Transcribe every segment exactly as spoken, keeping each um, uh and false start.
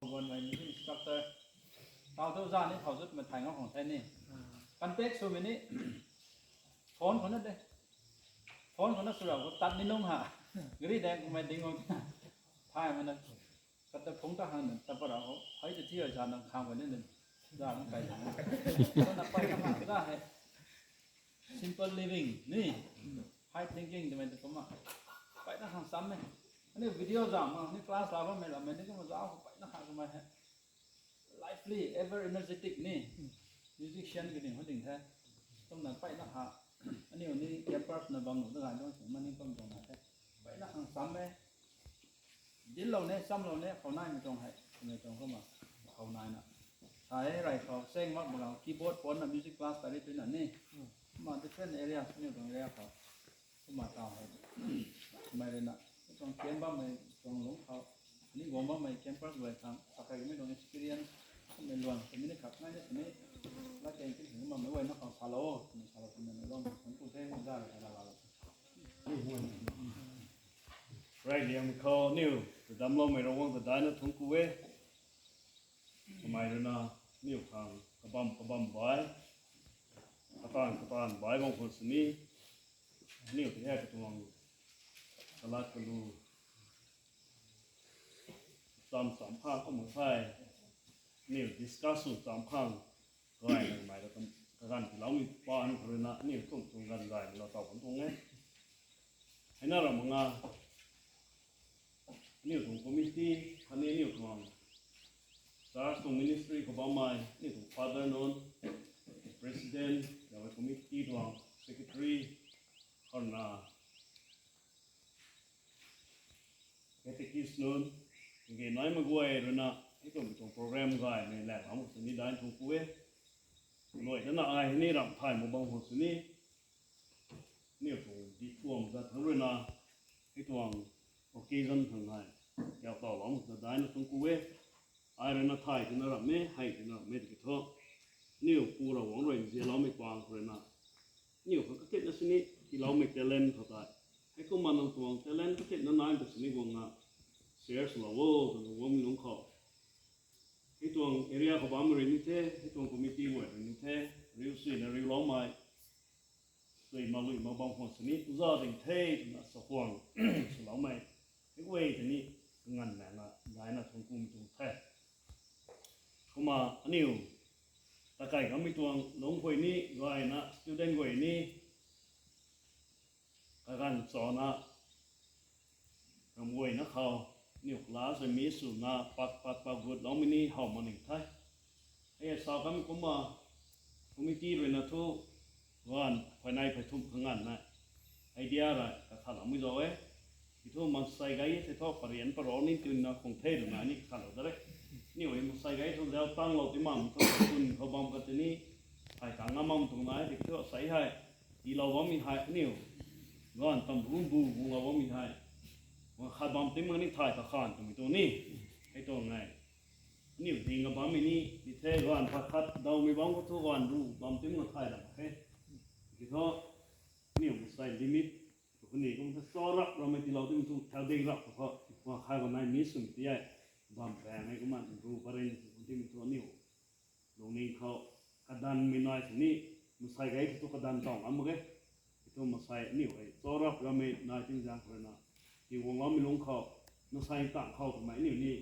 Guan mei music instructor. Tau tu za ni khou zut mei thay ngam khang the ni. Contact sw mei ni. Phone khou na de. Phone khou na sw ra khou tat ni nung ha. Gari de mei ding o. Thay mei na. Kata phone ta hang na ta para ho. Hai te thi oi za nang khang ko ni ni. Za nang kai na. Sa na pai na ha za he. Simple living ni. High thinking twmei tu kumna. Pai na khang sam e. Ani video zam ma ni class la bammei lam mei ni kumna za khou pai na khang kumna he. Lively, ever energetic ni. Musician kaniw hou ding the. Kumna pai na ha. Aniu ni campers na bam nu na gai dong sw mani kum tuang na the. Pai na khang sam e. Dil lou ne, sam lou ne, khou nai mei tuang hei, mei tuang kumna, khou nai na. Sa e, rey khou, seng mak bam lou, keyboard pon na music class tari tui na ni. Kumna different areas, aniu tuang area khou. Kumna tau hei. Mei rui na, tuang tian bammei, tuang lungc khou. Ni guang bammei campers guay khang, sa kai mei tuang experience, kummei luan, kummei ni khat nai na sini. La keng kin hei kumna mei guay na khang salou, mei salou kumna mei luan, kum tu the, mei za rui na la la. Rey liang khou niw, kadamloumei Ravguangc ta daina thuanc ku e. Kamei rui na, niw khang, kabam, kabam bai. Kataanv, kataanv bai bam khwan sini. Niw ti hei katuang, kalat kalu. Cham, cham phang kumna the. Niw discuss sw cham phang. Gay na mei ra tam, kaganv tiiloumei pa ni khou rui na, aniu kum tuang ganv gay na lou taw kan tuang e. Hei na ram nga, aniu tuang committee, khatni aniu tuang church tuang ministry khou bammei, aniu tuang father nunc, president, yawmei committee tuang secretary, khou na, catechist nunc, kage naimei guay rui na, hei tuang, tuang program gaymei laeng lam khou sini daina thuanc ku e. Luai dana ai hei ni ramh thay mak bam khou sini, niw tuang dih thuam zat thangc rui na, hei tuang occasion khang hei, kiu taw lam khou daina thuanc ku e. Ai rui na thay tina ramh e, hei tina ramh e tiki thu. Niw pu Ravguangc rui nzianloumei pang khou rui na, niw khang kathitna sini, tiiloumei talent khou tei. Heikumna nang tuang talent kathitna nai ta sini guang na, share swlou o, twna guangmei lungc khou. Hei tuang area khou bammei rui ni the, hei tuang committee guay rui ni the, riu suina riuloumei. Sui ma lui ma bam khwan sini, uza ding the, twna sakhwang swloumei. Hei guay tei ni, kanganv laeng na, daina thuanc kumei tuang the. Kumna aniu, takai kamei tuang, lungc guay ni, gayna, student guay ni, kaganv chana, ram guayna khou, niw class rui mi swna, pat, pat, pat gutloumei ni how mak ning the. Hei sa kamei kumna, committee rui na thu, ganv, phay nai phay thumh kanganv na, idea rui, kakhatloumei zau e. Ki thu mansei gay the thu, parian parou ni twna khang the rui na ni kakhatlou da re. Niw hei mansei gay thu zau tanglou ti mam thu, kun khou bam ka tini, thay tang ngam mam tuang nai, tiki thu sei hei, tiilou bammei hei, aniu. Ganv tam bu bu guanglou bammei hei. Guang khat bam tim ma ni thay kakhan twmei tuang ni. Hei tuang ngai. Aniu ding a bammei ni, ti the ganv khat khat dawmei bam khou thu ganv ru bam tim ma thay ram khe. Ki thu, aniu mansei limit, kani kum the chaurap rammei tiilou tim thu, thau ding rap khou, guang khai guang nai mi swmei ti e. Bam paeng e kumna, ru paring, timei thu aniu. Lungning khou, kadanmei nai sini, mansei gay thu kadan tang am mak ge. Ki thu mansei aniu hei, chaurap rammei nai ting zaeng khou rui na. Ki guangloumei lungc khou, mansei tang khou twmei aniu ni,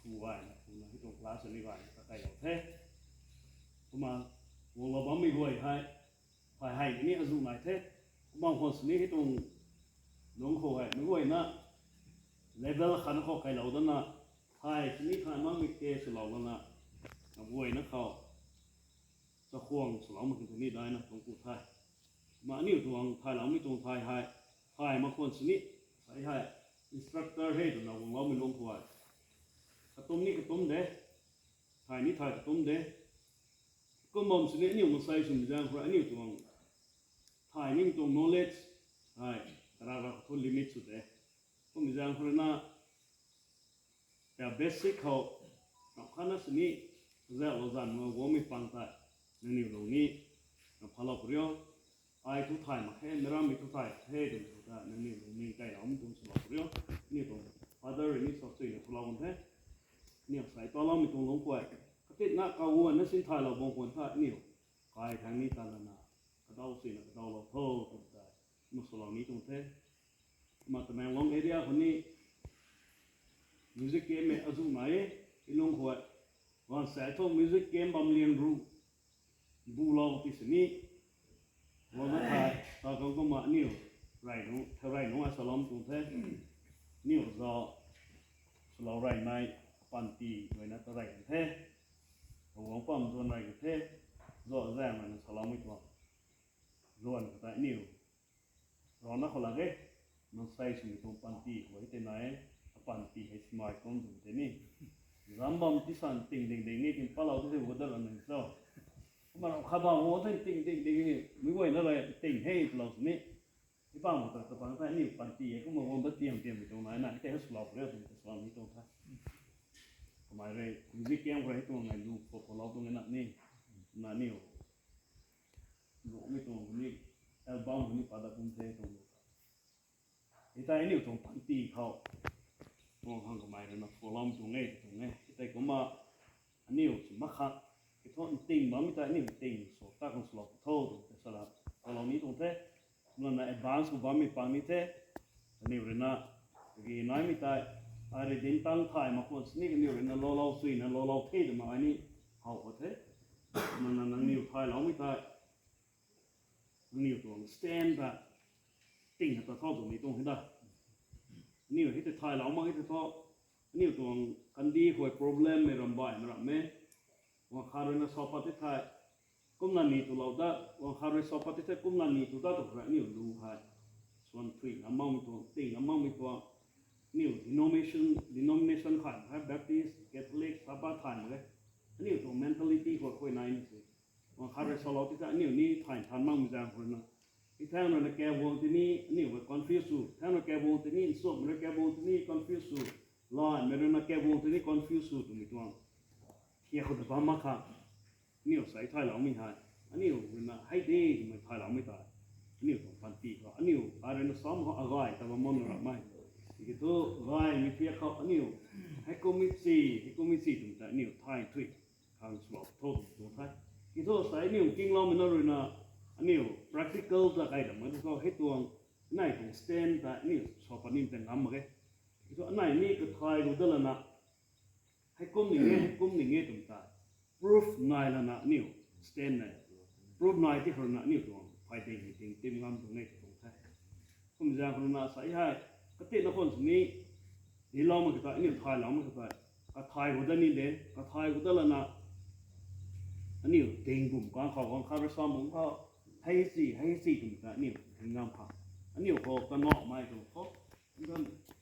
phu gayna, phu na, hei tuang class ni gayna, kakeilou the. Kumna, guanglou bammei guay hei, phay hei ni azuh nai the. Kumna khwan sini hei tuang lungc khou hei, meic guayna level khat na khou kailou dana, thay sini thay makmei tei swlou lana, meic guayna khou, chakhwang swlou mak khang tei ni daina thuanc ku the. Kumna aniu tuang thayloumei tuang thay hei, thay mak khwan sini, sei hei, instructor hei twna guangloumei lungc khou hei. Katum ni katum de, thay ni thay katum de. Kum bam sini aniu mansei swmei zaeng khou rui aniu tuang thay nimei tuang knowledge hei, karak rak thu limit sw de. Kummei zaeng khou rui na, ta basic khou, ram khatna sini, zauhlou zanc ma guangmei pang tei, nangniw lung ni, ram phalou pw rio, ai thu thay mak khe, meic rammei thu thay the twmei ta, nangniw lungning kailoumei tuang swlou pw rio, aniu tuang father rui ni sa suina swlou kan the. Aniu sai taloumei tuang lungc khuay, katitna kaguanna sin thaylou bang khwan tha aniu kai thang ni ta lana, kadau suina kadaulou tho twmei tei, mak swlou ni tuang the. Kumna Tamenglong area khou ni music camp mei azuh nai e, ilung khuay. Ganv sai thu music camp bam liang ru bulou ti sini, guangna tha, ta kang kumna aniu rey nunc, thau rey nunc a salou tuang the. Aniu zau swlou reymei panty ruina ta rey kan the. Guang pam zuan rey kan the. Zau zaeng ruina saloumei tuang. Zuan khou tei aniu rana khou lak e, mansei swmei tuang panty khou hei tei nai e, apanty hei simei kum twmei tei ni. Zam bam ti san ting ding ding e, tin palou ti tei gudat ra nang cho. Kumna rau kha bam o tei ting ting ding e, meic guayna rui ting he twlou sini. Hei bam khou ta, ta bam tei aniu panty hei kumna guang dat tiam tiammei tuang nai na, hei tei hei swlou khou rui twmei tei swlou ni tuang the. Kamei rui music camp khou rui hei tuang nai lu khou khou lou tuang e na ni, na aniu lungmei tuang ni, album khou ni pada kum the tuang. Hei tei aniu tuang panty khou tuang khang kamei ruina follow tuang e, tuang e. Hei tei kumna aniu si mak khat, hei thu nting bammei tei aniu nting sw ta khang swlou tho twmei tei sala follow ni tuang the. Kumna advance khou bammei pang ni the. Aniu ruina kagi naimei tei, ai rui dinc tang thay mak khwan sini kaniw ruina loulou suina loulou the twmei ai ni how khou the. Kumna nangniw thayloumei tei, nangniw tuang stand ta tingna ta tho twmei tuang hei da. Aniu hei tei thaylou mak hei tei thu, aniu tuang kandih khou problem mei ram baihmei ram e. Guang khat ruina sa pat tei thei, kumna ni twlou dat, guang khat rui sa pat tei thei kumna ni tw dat tu khou rui aniu lu hei, swan thuy ngam makmei tuang, ting ngam makmei tuang, aniu denomination, denomination khat hei Baptist, Catholic, Sabbath thay mak e. Aniu tuang mentality khou khuay nai ni se. Guang khat rui salou tei thei aniu ni thay than makmei zaeng khou ruina, i thang ruina kaguang tei ni aniu hei confuse sw, thang rui kaguang tei ni, nsuakmei rui kaguang tei ni confuse sw, laimei ruina kaguang tei ni confuse sw twmei tuang thiak khou ta bam mak kha. Aniu sai thayloumei hei, aniu ruina hei de twmei thayloumei tei, aniu tuang panty khou aniu ai ruina sam khou agay ta bam makna rapmei. Tiki thu gaymei thiak khou aniu heikummei si, heikummei si twmei tei aniu thay thuy khang swlou tho twmei tuang the. Tiki thu sai aniu kingloumei na ruina, aniu practical ta kai dam mak tu khou hei tuang, anei tuang stand ta aniu sa pat ni tei ngam mak e. Tiki thu anei ni kathay gu dat lana, heikum ning e, heikum ning e twmei tei proof nai lana aniu stand nai, proof nai ti khou ruina aniu tuang phay ding hei ting tim ngam tuang e tuang the. Kum zaeng khou ruina sai hei, katitna khwan sini, nilou mak kata, aniu thaylou mak kata, kathay gu dat ni de, kathay gu dat lana, aniu ting bum kang khou, guang khat rui sa bum khou, hei si, hei si twmei tei aniu ting ngam kha. Aniu khou kanow mei tuang khou,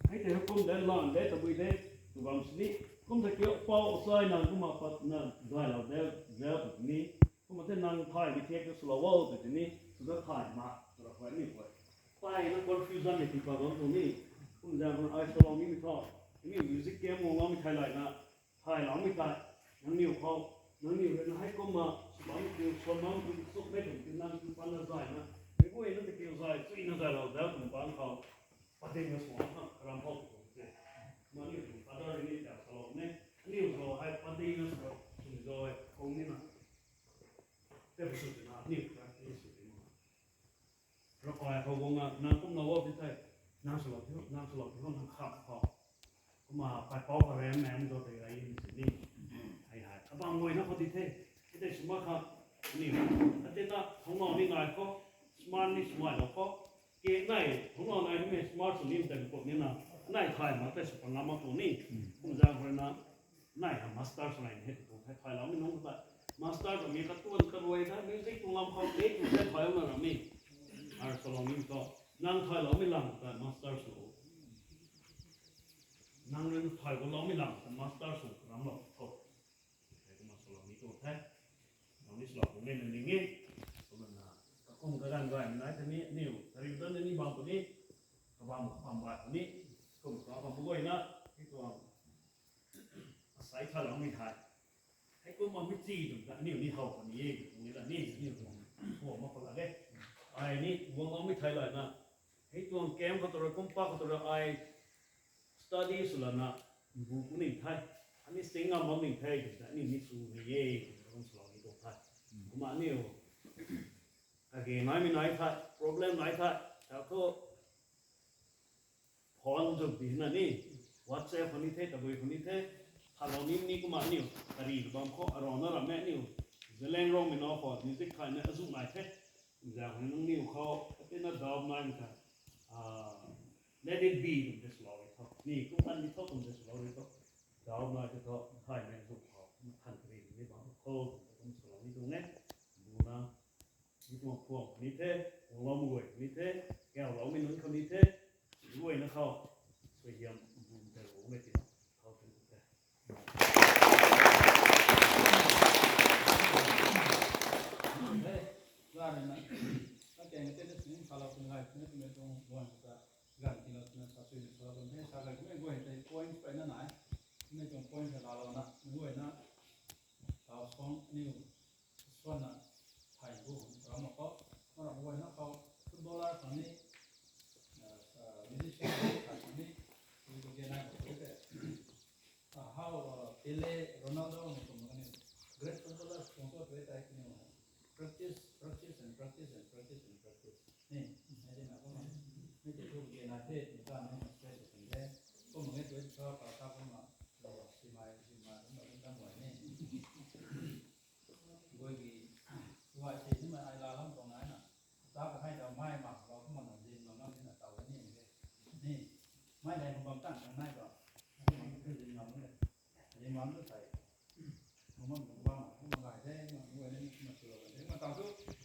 hei tei kum de, lan de, tabui de, tw bam sini, kum tei kiu pou asai nang kumna pat na zaylou de, zau tw ni, kumna tei nang thay bi thiak ta swlou o tw tini, sw dat thay mak, tw ra khou aniu khou, pai na confusion ni tii pat bam tuang ni. Kum zaeng khou ai swlou nimei thu, aniu music camp guang loumei thai layna, thayloumei tei, nangniw khou, nangniw ruina heikumna sw bammei kiu, swan bammei kiu, suk mei tei kiu, nang kiu patna zayna, meic guayna tei kiu zay, chuyna zaylou zau twmei bang khou, padikna sw khang karam khou tw tuang se. Nangniw tuang father ni ta salou ne, aniu khou hei padikna sw, sw zau e, kung nina. Tei bu sw twna aniu practice sw ti ma. Ravkai khou guangna nang kumna wo ti thei, nang swlou ti, nang swlou ti, nang kham khou. Kumna paipouc kha rem mem zau tei ai ni sini. Hei hei, kabang guayna khou ti the. Hei tei sw mak kha, aniu, ati ta thungna ni nai khou, smart ni swmailou khou, ke nai thungna nai nimei smart sw ni tei kum nina, nai thay mak tei sw pangam mak tuang ni. Kum zaeng khou ruina, nai kha master sw nai ni hei tuang the, thayloumei nunc ta. Master twmei katuan karuay ta, music tuang lam khou e tu the thaylouna ram ni. Ar swlou ni tu, nang thayloumei lam ta master sw. Nang rui thay guloumei lam ta master sw ram lou tho. Hei kumna swlou ni tu the. Nang ni swlou kum nina ning e. Kumna, kakum kaganv gaymei nai tei ni, aniu kariu dat ni bam puni, kabam kabam bai puni, kum kabam guayna, hei tuang asai thayloumei hei, heikumna mi chi twmei ta aniu ni how puni e, twmei la ni aniu tuang, khou mak pala de. Ai ni guangloumei thai layna, hei tuang camp khou tu rui, kum pak khou tu rui ai study sw lana, bu ku ning the. Ni sing ngam bam ning the, kumna ni ni su ni e, kum salou ni tuang the. Kumna aniu kage naimei nai the, problem nai the, ta thu phone zuk di na ni, WhatsApp khou ni the, tabui khou ni the, thalou ni ni kumna aniu kari bam khou arana ram e aniu. Zeliangrongmei na khou music thaymei azu nai the. Zang nang niw khou, atina dawmei nai ta, let it be kum de swlou ri tho. Ni kum kan ni tho kum de swlou ri tho. Dawmei ta tho, thaymei zuk khou, mathan kari ni bam khou, kum swlou ni tuang e. Buna, ni tuang phuam ni the, uanglou mei guay ni the, kauloumei nunc khou ni the, guayna khou, suaihiam bum tei lou mei ti, khou tei the. Hei, la rui na, akeng tei na sini salou tun gay, tini twmei tuang guan ta, ganv tina twna sa sui ni salou tun the, sa gay twmei guay tei points peyna nai, twmei tuang points ta lalouna, mei guayna, tau suang aniu, suanna, thay bu, ram mak khou, ram guayna khou, footballer khang ni, musician khang ni, tabui khou ge nai khou tei, how Pele, Ronaldo ni kum kaniw great footballer tuang thu tei tei kaniw practice, practice and practice and practice and practice. Ni, hei di na kumna, mei tei thu ge nai the, ni ta ni,